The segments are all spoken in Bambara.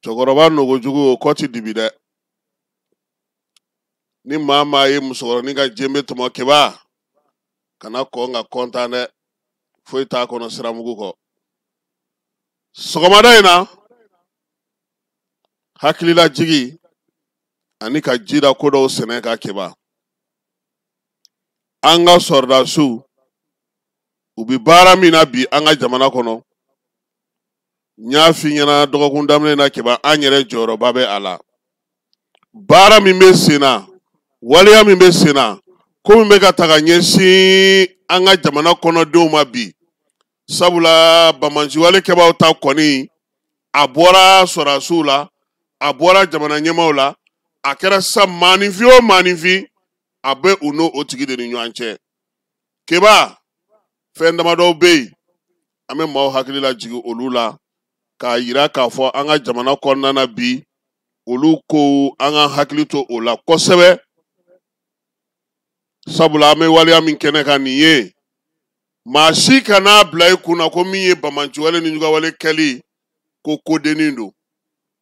Cɛkɔrɔba nogojugu o kɔ ti dibi dɛ. Ni maa maa ye musokɔrɔnin ka jenbe tɔmɔ Keba, kana kɔn ka kɔntan dɛ, foyi t'a kɔnɔ siramugu kɔ. Sɔgɔmada in na, hakililajigi ani ka ji da ko dɔw sɛnɛ kan Keba. An ka sɔrɔdasiw u bi baara min na bi an ka jamana kɔnɔ, n y'a f'i ɲɛna dɔgɔkun daminɛ na Keba, an yɛrɛ jɔyɔrɔba bɛ a la. Baara min bɛ sen na, waleya min bɛ sen na, ko min bɛ ka ta ka ɲɛsin an ka jamana kɔnɔdenw ma bi, sabula banbaanciwale kɛbaaw ta kɔni a bɔra sɔrɔdasiw la, a bɔra jamana ɲɛmaaw la, a kɛra sisan maaninfin o maaninfin, a bɛ u n'o o tigi de ni ɲɔgɔn cɛ. Keba, fɛn damadɔw bɛ yen, an bɛ maaw hakili lajigin olu la k'a yira k'a fɔ an ka jamana kɔnɔna na bi, olu kow an ka hakili to o la kosɛbɛ, sabula an bɛ waleya min kɛnɛ kan nin ye, maa si kan'a bila i kun na ko min ye banbaanciwale ni ɲugawale kɛli ko kodennin don.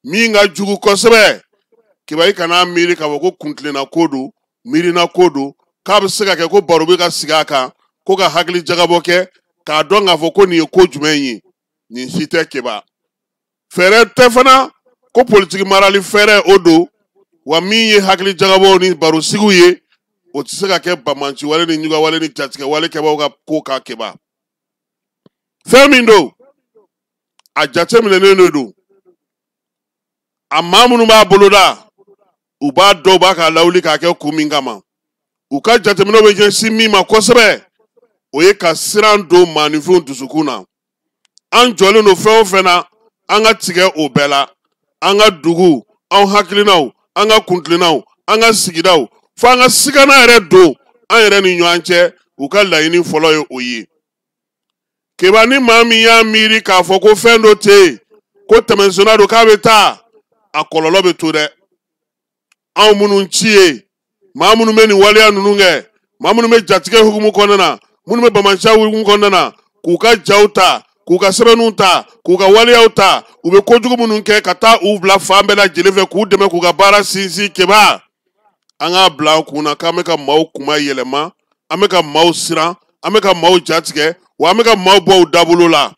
Min ka jugu kosɛbɛ Keba, i kan'a miiri k'a fɔ ko kuntilenna ko don, miirina ko don, k'a bɛ se ka kɛ ko baro bɛ ka sigi a kan, ko ka hakili jagabɔ kɛ k'a dɔn k'a fɔ ko nin ye ko jumɛn ye. Nin si tɛ Keba. Fɛɛrɛ tɛ fana ko politiki marali fɛɛrɛ o don, wa min ye hakili jagabɔw ni barosigiw ye, o tɛ se ka kɛ banbaanciwale ni ɲugawale ni jatigɛwale kɛbaaw ka ko kan Keba. Fɛn min don, a jateminɛnen de don, a maa minnu b'a boloda, u b'a dɔn u b'a k'a lawuli k'a kɛ kun min kama. U ka jateminɛw bɛ ɲɛsin min ma kosɛbɛ, o ye ka siran don maaninfinw dusukun na. An jɔlen don fɛn o fɛn na, an ka tigɛ o bɛɛ la. An ka dugu, an hakilinaw, an ka kuntilennaw, an ka sigidaw, fo an ka sigana yɛrɛ don an yɛrɛ ni ɲɔgɔn cɛ, u ka laɲini fɔlɔ ye o ye. Keba, ni maa min y'a miiri k'a fɔ ko fɛn dɔ tɛ yen, ko tɛmɛsonna don k'a bɛ taa, a kɔlɔlɔ bɛ to dɛ. Anw minnu ci ye, maa minnu bɛ nin waleya ninnu kɛ, maa minnu bɛ jatigɛ hukumu kɔnɔna na, minnu bɛ banbaanciya hukumu kɔnɔna na, k'u ka jaw ta, k'u ka sɛbɛnniw ta, k'u ka waleyaw ta, u bɛ kojugu minnu kɛ ka taa u bila fan bɛɛ lajɛlen fɛ k'u dɛmɛ k'u ka baara sinsin Keba, an k'a bila an kun na k'an bɛ ka maaw kuma yɛlɛma, an bɛ ka maaw siran, an bɛ ka maaw jatigɛ, wa an bɛ ka maaw bɔ u dabolo la.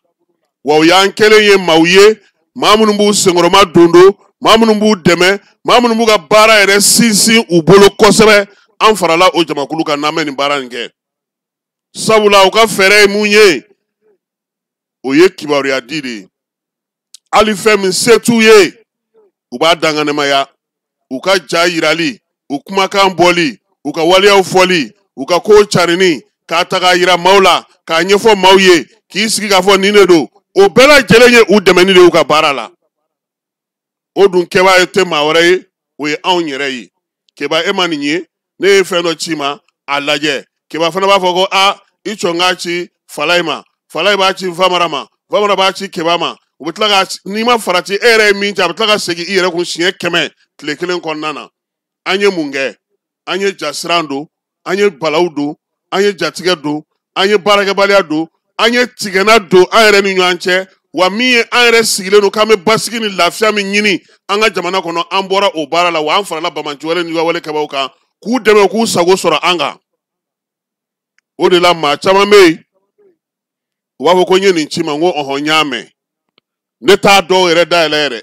Wa o y'an kɛlen ye maaw ye, maa minnu b'u senkɔrɔma dondo, maa minnu b'u dɛmɛ, maa minnu b'u ka baara yɛrɛ sinsin u bolo kosɛbɛ. An farala o jamakulu kan n'an bɛ nin baara nin kɛ, sabula u ka fɛɛrɛ ye mun ye, o ye kibaruya di de ye. Hali fɛn min se t'u ye, u b'a danganɛmaya. U ka ja yirali, u kumakan bɔli, u ka waleyaw fɔli, u ka kow carinni, k'a ta k'a yira maaw la, k'a ɲɛfɔ maaw ye, k'i sigi k'a fɔ nin de don, o bɛɛ lajɛlen ye u dɛmɛni de y'u ka baara la. O dun kɛbaa ye tɛ maa wɛrɛ ye, o ye anw yɛrɛ ye. Keba, e ma nin ye, ne ye fɛn dɔ ci ma, a lajɛ. Keba fana b'a fɔ ko a i cɔn k'a ci Falayi ma, Falayi b'a ci Famara ma, Famara b'a ci Keba ma. U bɛ tila ka, n'i ma farati, e yɛrɛ ye min ci, a bɛ tila ka segin i yɛrɛ kun siɲɛ 100 tile kelen kɔnɔna na. An ye mun kɛ? An ye jasiran don, an ye balaw don, an ye jatigɛ don, an ye baarakɛbaliya don, an ye tigɛna don an yɛrɛ ni ɲɔgɔn cɛ. Wa min ye an yɛrɛ sigilen don k'an bɛ basigi ni lafiya min ɲini an ka jamana kɔnɔ, an bɔra o baara la, wa an farala banbaanciwale ni ɲugawale kɛbaaw kan k'u dɛmɛ k'u sago sɔrɔ an kan. O de la maa caman bɛ yen, u b'a fɔ ko n ye nin ci ma, n ko ɔhɔn, n y'a mɛn. Ne t'a dɔw yɛrɛ dayɛlɛ yɛrɛ,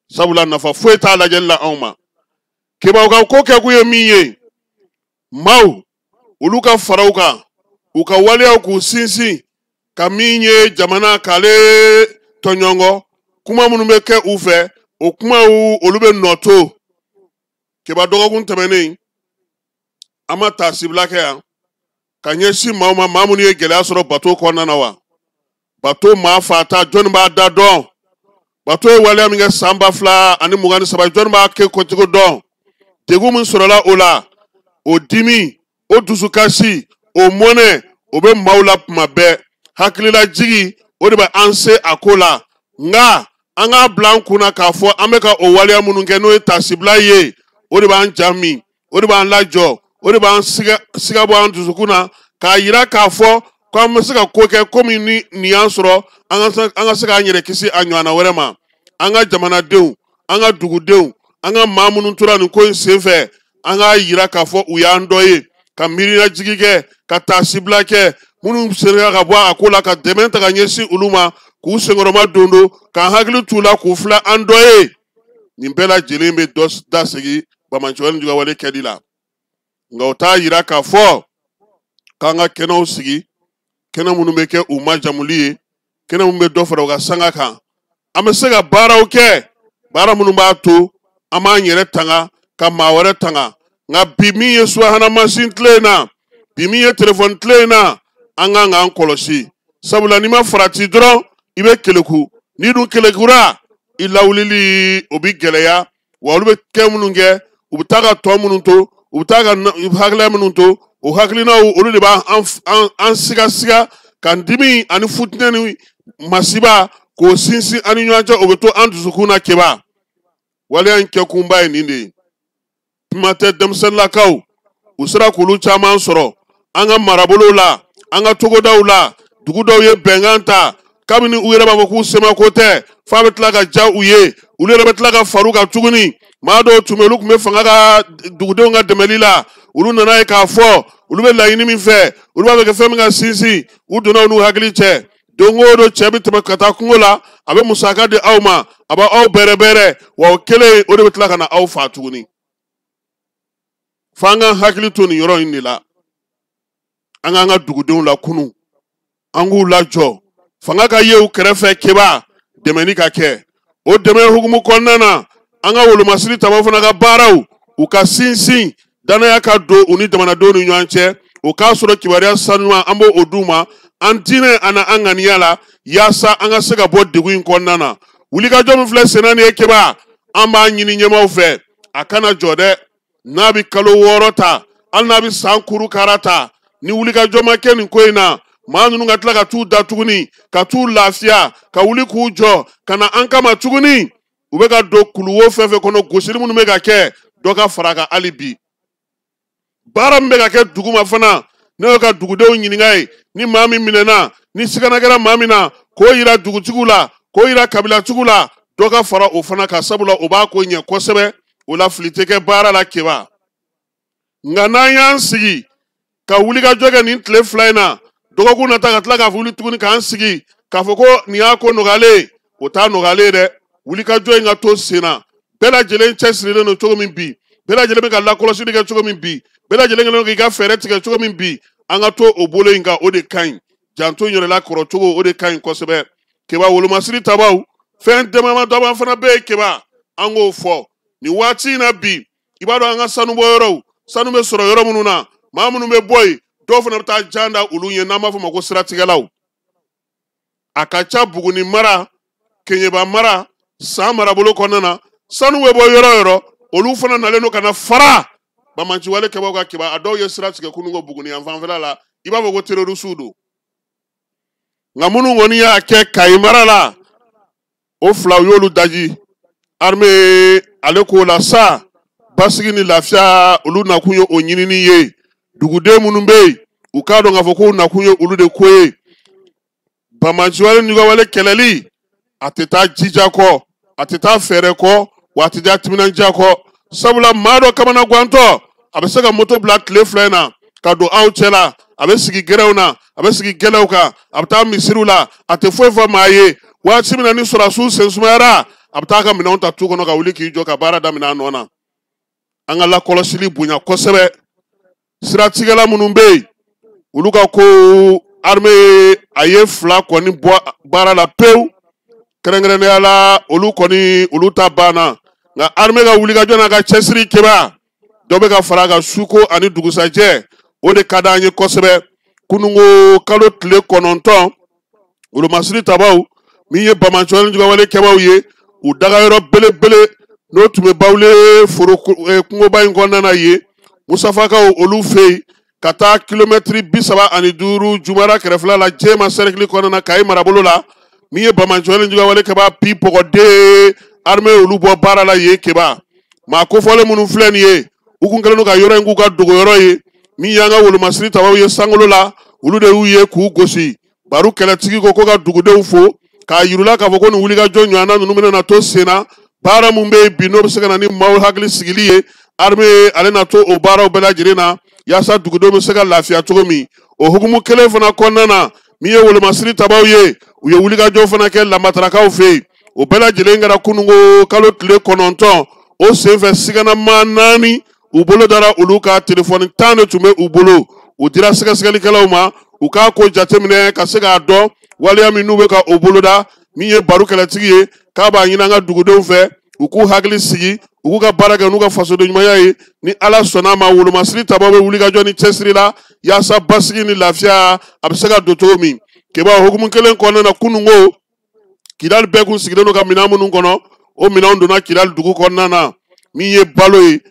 sabula nafa foyi t'a lajɛli la anw ma. Kebaw ka ko kɛkun ye min ye, maaw olu ka fara u kan, u ka waleyaw k'u sinsin ka min ye jamana k'ale tɔɲɔgɔn, kuma minnu bɛ kɛ u fɛ, o kumaw olu bɛ nɔ to. Keba, dɔgɔkun tɛmɛnen an ma taasibila kɛ yan ka ɲɛsin maaw ma, maa minnu ye gɛlɛya sɔrɔ bato kɔnɔna na. Wa bato maa fata, jɔnni b'a da dɔn? Bato ye waleya min kɛ san 2023, jɔnni b'a kɛ kɔcogo dɔn? Degun min sɔrɔla o la, o dimi, o dusukasi, o mɔnɛ, o bɛ maaw la tuma bɛɛ. Hakililajigi o de bɛ an se a ko la. Nka an k'a bila an kun na k'a fɔ an bɛ ka o waleya minnu kɛ, n'o ye taasibila ye, o de b'an ja min, o de b'an lajɔ, o de b'an siga bɔ an dusukun na, k'a yira k'a fɔ ko an bɛ se ka ko kɛ komi ni nin y'an sɔrɔ, an ka se k'an yɛrɛ kisi a ɲɔgɔnna wɛrɛ ma. An ka jamanadenw, an ka dugudenw, an ka maa minnu tora nin ko in senfɛ, an k'a yira k'a fɔ u y'an dɔ ye, ka miirinajigi kɛ, ka taasibila kɛ, minnu sera ka bɔ a ko la, ka dɛmɛ ta ka ɲɛsin olu ma, k'u senkɔrɔma don don, k'an hakili t'u la, k'u filɛ an dɔ ye. Nin bɛɛ lajɛlen bɛ dɔ da segin banbaanciwale ni juguyawale kɛli la. Nka o t'a yira k'a fɔ k'an ka kɛnɛw sigi, kɛnɛ minnu bɛ kɛ u majamuli ye, kɛnɛ minnu bɛ dɔ fara u ka sanga kan. An bɛ se ka baaraw kɛ, baara minnu b'a to an b'an yɛrɛ tanga ka maa wɛrɛ tanga. Nka bi min ye subahana mansin tile in na, bi min ye telefɔni tile in na, an kan k'an kɔlɔsi. Sabula n'i ma farati dɔrɔn, i bɛ keleku. N'i dun kelekura, i lawulili o bɛ gɛlɛya. Wa olu bɛ kɛ minnu kɛ, u bɛ taa ka tɔ minnu to, u bɛ taa ka hakilina minnu to, o hakilinaw olu de b'an an siga siga ka dimi ani futinɛ ni masiba k'o sinsin an ni ɲɔgɔn cɛ, o bɛ to an dusukun na keba. Waleya in kɛkunba ye nin de ye. Kuma tɛ denmisɛnninlakaw, u sera k'olu caman sɔrɔ an ka marabolow la, an ka togodaw la. Dugu dɔw ye bɛnkan ta kabini u yɛrɛ b'a fɔ k'u semako tɛ, f'a bɛ tila ka ja u ye, olu yɛrɛ bɛ tila ka far'u kan tuguni. Maa dɔw tun bɛ, olu tun bɛ fanga ka dugudenw ka dɛmɛli la, olu nana ye k'a fɔ olu bɛ laɲini min fɛ, olu b'a fɛ ka fɛn min ka sinsin, u donna u n'u hakili cɛ. Don o don cɛ bɛ tɛmɛ ka taa kungo la, a bɛ musaka di aw ma, a b'aw bɛrɛbɛrɛ, wa o kelen o de bɛ tila ka na aw fa tuguni. F'an k'an hakili to nin yɔrɔ in de la. An k'an ka dugudenw lakunu, an k'u lajɔ, fanga ka ye u kɛrɛfɛ keba, dɛmɛni ka kɛ. O dɛmɛ hukumu kɔnɔna na, an ka wolomasiri tabaw fana ka baaraw, u ka sinsin, danaya ka don u ni jamanadenw ni ɲɔgɔn cɛ. O k'a sɔrɔ kibaruya sanuya, an b'o o d'u ma, an diinɛ ani an ŋaniya la, yaasa an ka se ka bɔ degun in kɔnɔna na. Wulikajɔ min filɛ senna nin ye keba, an b'a ɲini ɲɛmaaw fɛ, a kana jɔ dɛ. N'a bɛ kalo 6 ta, hali n'a bɛ san kuru kara ta, ni wulikajɔ ma kɛ nin ko in na, maa ninnu ka tila ka t'u da tuguni, ka t'u lafiya, ka wuli k'u jɔ, ka na an kama tuguni. U bɛ ka don kuluwo fɛn fɛn kɔnɔ, gosili minnu bɛ ka kɛ, dɔ ka fara a kan hali bi. Baara min bɛ ka kɛ duguma fana, ne y'o ka dugudenw ɲininka ye, ni maa min minɛna, ni sigana kɛra maa min na, k'o yira dugutigiw la, k'o yira kabilatigiw la, dɔ ka fara o fana kan, sabula o b'a ko ɲɛ kosɛbɛ. O la fili tɛ kɛ baara la keba. Nka n'an y'an sigi ka wulikajɔ kɛ nin tile 2 in na, dɔgɔkun nata ka tila k'a wuli tuguni k'an sigi k'a fɔ ko nin y'a ko nɔgɔyalen ye, o t'a nɔgɔyalen ye dɛ. Wulikajɔ in ka to sen na. Bɛɛ lajɛlen cɛsirilen don cogo min bi, bɛɛ lajɛlen bɛ ka lakɔlɔsili kɛ cogo min bi, bɛɛ lajɛlen kɛlen don k'i ka fɛɛrɛ tigɛ cogo min bi, an ka to o bolo in kan, o de ka ɲi. Janto yɛrɛ la kɔrɔ cogo, o de ka ɲi kosɛbɛ. Keba wolomasiri tabaw, fɛn dama dama fana bɛ yen keba, an k'o fɔ nin waati in na bi. I b'a dɔn an ka sanubɔyɔrɔw, sanu bɛ sɔrɔ yɔrɔ minnu na, maa minnu bɛ bɔ yen, dɔw fana bɛ taa jan da olu ɲɛ, n'an b'a fɔ o ma ko siratigɛlaw. A ka ca Buguni mara, Keɲeba mara, San marabolo kɔnɔna na, sanu bɛ bɔ yɔrɔ o yɔrɔ, olu fana nalen don ka na fara banbaanciwale kɛbaaw ka keba. A dɔw ye sira tigɛ kunun ko Buguni yan fanfɛla la, i b'a fɔ ko terrorisiw don. Nka minnu kɔni y'a kɛ Kayi mara la, o 2 u y'olu daji. Armée ale k'o la sa, basigi ni lafiya olu nakun ye o ɲinini ye. Duguden minnu bɛ yen, u k'a dɔn k'a fɔ k'o nakun ye olu de ko ye. Banbaanciwale ni juguyawale kɛlɛli, a tɛ taa jija kɔ, a tɛ taa fɛɛrɛ kɔ, wa a tɛ taa timinandiya kɔ. Sabula maa dɔ kamanagwantɔ, a bɛ se ka moto bila tile 2 in na ka don aw cɛ la, a bɛ sigi gɛrɛnw na, a bɛ sigi gɛlɛw kan, a bɛ taa misiriw la, a tɛ foyi fɔ maa ye. Waati min na ni sɔrɔdasiw sen sumayara, a bɛ taa ka minɛnw ta tu kɔnɔ ka wuli k'i jɔ ka baara daminɛ a nɔ na. An ka lakɔlɔsili bonya kosɛbɛ. Siratigɛla minnu bɛ yen, olu ka ko armée a ye 2 kɔni bɔ baara la pewu, kɛrɛnkɛrɛnnenya la olu kɔni olu ta banna. Nka armée ka wulikajɔ n'a ka cɛsiri keba, dɔ bɛ ka fara a kan suko ani dugusajɛ, o de ka d'an ye kosɛbɛ. Kununko kalo tile 9, wolomasiri tabaw min ye banbaanciwale ni juguyawale kɛbaaw ye, u dagayɔrɔ belebele n'o tun bɛ Bawule foro kungoba in kɔnɔna na yen, Musafakaw olu fɛ yen, ka taa kilomɛtiri 35 Jumara kɛrɛfɛla la, Jɛma sɛrɛkili kɔnɔna na, Kayi marabolo la, min ye banbaanciwale ni juguyawale kɛbaa pi pɔgɔden, armée olu bɔ baara la yen keba. Maa kofɔlen minnu filɛ nin ye, u kun kɛlen don ka yɔrɔ in k'u ka dogoyɔrɔ ye. Min y'an ka wolomasiri tabaw ye sankolo la, olu de y'u ye k'u gosi. Baru kɛlɛtigi ko ko ka dugudenw fo K'a yir'u la k'a fɔ ko nin wulikajɔ ɲɔgɔnna ninnu bɛna na to sen na. Baara mun bɛ yen bi, n'o bɛ se ka na ni maaw hakili sigili ye, armée ale na to o baaraw bɛɛ lajɛlen na yaasa dugudenw bɛ se ka lafiya cogo min. O hukumu kelen fana kɔnɔna na, min ye wolomasiri tabaw ye, u ye wulikajɔ fana kɛ Lamatarakaw fɛ yen. O bɛɛ lajɛlen kɛra kununko kalo tile 9. O senfɛ, siganamaa 4, u bolo dara olu ka telefɔni 10 de tun bɛ u bolo. U dira sɛgɛsɛgɛlikɛlaw ma, u k'a ko jateminɛ ka se k'a dɔn waleya min n'u bɛ ka o boloda. Min ye baro kɛlɛtigi ye, k'a b'a ɲini an ka dugudenw fɛ, u k'u hakili sigi, u k'u ka baara kɛ n'u ka fasoden ɲumanya ye. Ni Ala sɔnna a ma, wolomasiri tabaw bɛ wulikajɔ ni cɛsiri la yaasa basigi ni lafiya a bɛ se ka don cogo min. Keba, hukumu kelen kɔnɔna na, kununko Kidali bɛɛ kun sigilen don ka minɛn minnu kɔnɔ, o minɛnw donna Kidali dugu kɔnɔna na. Min ye balo ye,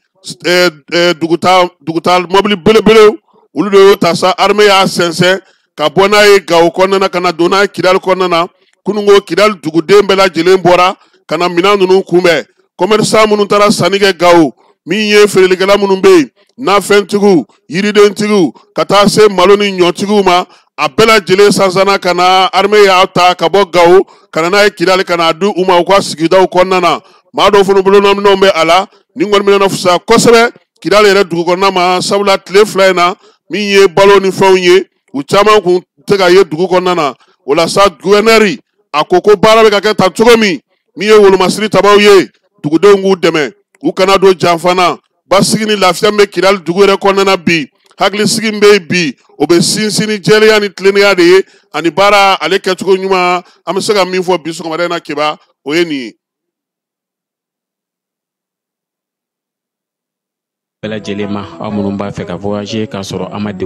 duguta duguta mɔbili belebelew, olu de y'o ta sa. Armée y'a sɛnsɛn ka bɔ n'a ye Gawo kɔnɔna na ka na don n'a ye Kidali kɔnɔna na. Kununko Kidali duguden bɛɛ lajɛlen bɔra ka na minɛn ninnu kunbɛn. Commerçant minnu taara sanni kɛ Gawo, min ye feerelikɛla minnu bɛ yen, nafɛntigiw, yiridentigiw, ka taa se malo ni ɲɔtigiw ma, a bɛɛ lajɛlen sansanna ka na. Armée y'a ta ka bɔ Gawo ka na n'a ye Kidali ka n'a di u ma u ka sigidaw kɔnɔna na. Maa dɔw fana bolonɔminɛw bɛ a la. Nin kɔni bɛna fisaya kosɛbɛ Kidali yɛrɛ dugu kɔnɔna ma, sabula tile 2 in na, min ye balo ni fɛnw ye, u caman kun tɛ ka ye dugu kɔnɔna na. O la sa, guvɛnɛri a ko ko baara bɛ ka kɛ tan cogo min, min ye wolomasiri tabaw ye, dugudenw k'u dɛmɛ, u kana don janfa na. Basigi ni lafiya bɛ Kidali dugu yɛrɛ kɔnɔna na bi. Hakilisigi bɛ yen bi, o bɛ sinsin ni jɛlenya ni tilennenya de ye ani baara ale kɛcogo ɲuman. An bɛ se ka min fɔ bi sɔgɔmada in na, Keba, o ye nin ye. Bɛɛ lajɛlen ma, aw minnu b'a fɛ ka voyager k'a sɔrɔ an ma degun.